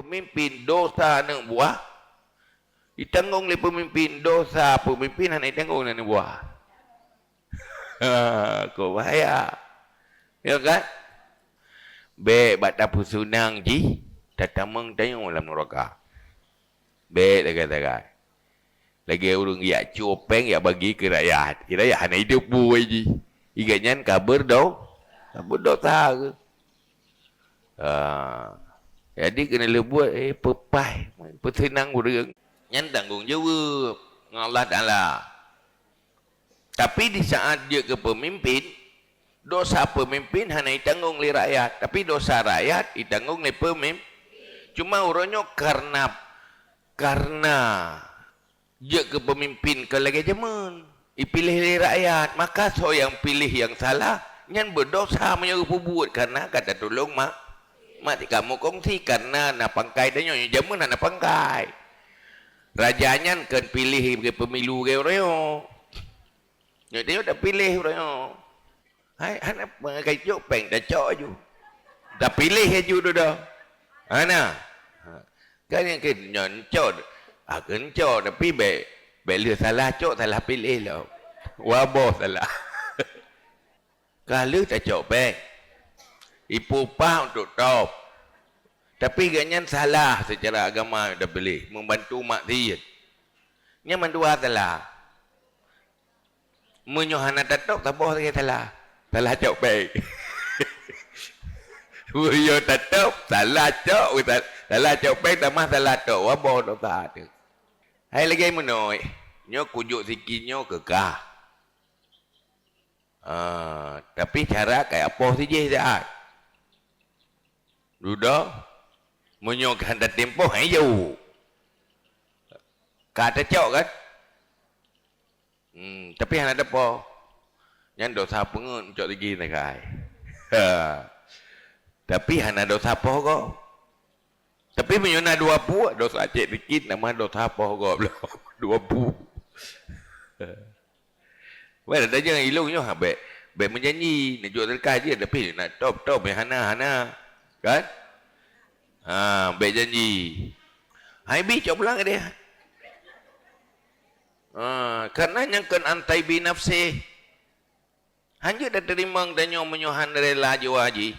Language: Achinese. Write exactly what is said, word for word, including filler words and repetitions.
Peumimpin dosa aneuk buah, itanggong lé peumimpin, dosa peumimpin hana itanggong lé aneuk buah. Kok bahaya. Ya kan? Bék bak tapeuseunang jih, tatamong tanyoe lam neuraka. Bék sagai-sagai. Lagée ureuëng jak cue péng, jak bagi keu rakyat. Keu rakyat hana idop buwai jih. Igat nyan ka beurdo-, ka beurdosa keuh. Ha. Jadi keuneuk leubuet, eh, peupaih, peuseunang ureuëng. Nyan tanggong jaweueb ngon Allah Taala. Tapi di saat jeuet keu peumimpin, dosa peumimpin hana itanggong lé rakyat, tapi dosa rakyat itanggong lé peumim-, cuma uroe nyoe karna, karna jeuet keu peumimpin kon lagée jameun, ipiléh lé rakyat, maka soe nyang piléh nyang salah, nyan beudosa meunyoe geupeubuet, karna ka tatulông ma-, mak kamoe kongsi, karna na pangkai tanyoe, jameun hana pangkai. Raja nyan kon piléh lagée pemilu lagée uroe nyoe. Nyoe tanyoe tapiléh uroe nyoe. Hai, hana pe-, kai cok péng tacok aju. Tapiléh aju dudoe. Hana. Ha. Kan nyang keu nyoe ncok. Ah, keu ncok, tapi bék, bék lheueh salah cok, salah piléh lom. Waboh salah. Ka lheueh tacok péng. Ipeupah untuk top. Tapi gobnyan nyan salah seucara agama tapiléh, membantu maksiet. Nyan mandua salah. Meunyoe hana tatôb, saboh lagée salah. Salah cok péng. Meunyoe tatôb, salah cok, salah cok péng, tamah salah tôb. Waboh dosa teuh. Hai lagée meunoe, nyoe kujok siki nyoe keu kah. Ah, tapi cara kaya poh sijih siat. Dudoe, meunyoe ka hana tatem poh, hai jaweueb. Ka tacok kan? Hmm, tapi hana tapoh. Nyan dosa peungeut mencok lagi nakai. Ha. Tapi hana dosa poh gob. Tapi meunyoe na dua pue, dosa cek dikit, nama dosa poh gob lom. Dua pue. Weh, ada jangan ilong nyoh, ha, bék, bék meujanji, neujok teuka jih, tapi nak top-top, eh, hana, hana. Kan? Ha, bék janji. Hai bih cok pulang dia. Ha, karena nyang kon antai bi nafsih. Hanjeuet tateurimong tanyoe meunyoe han rela jiwa jih.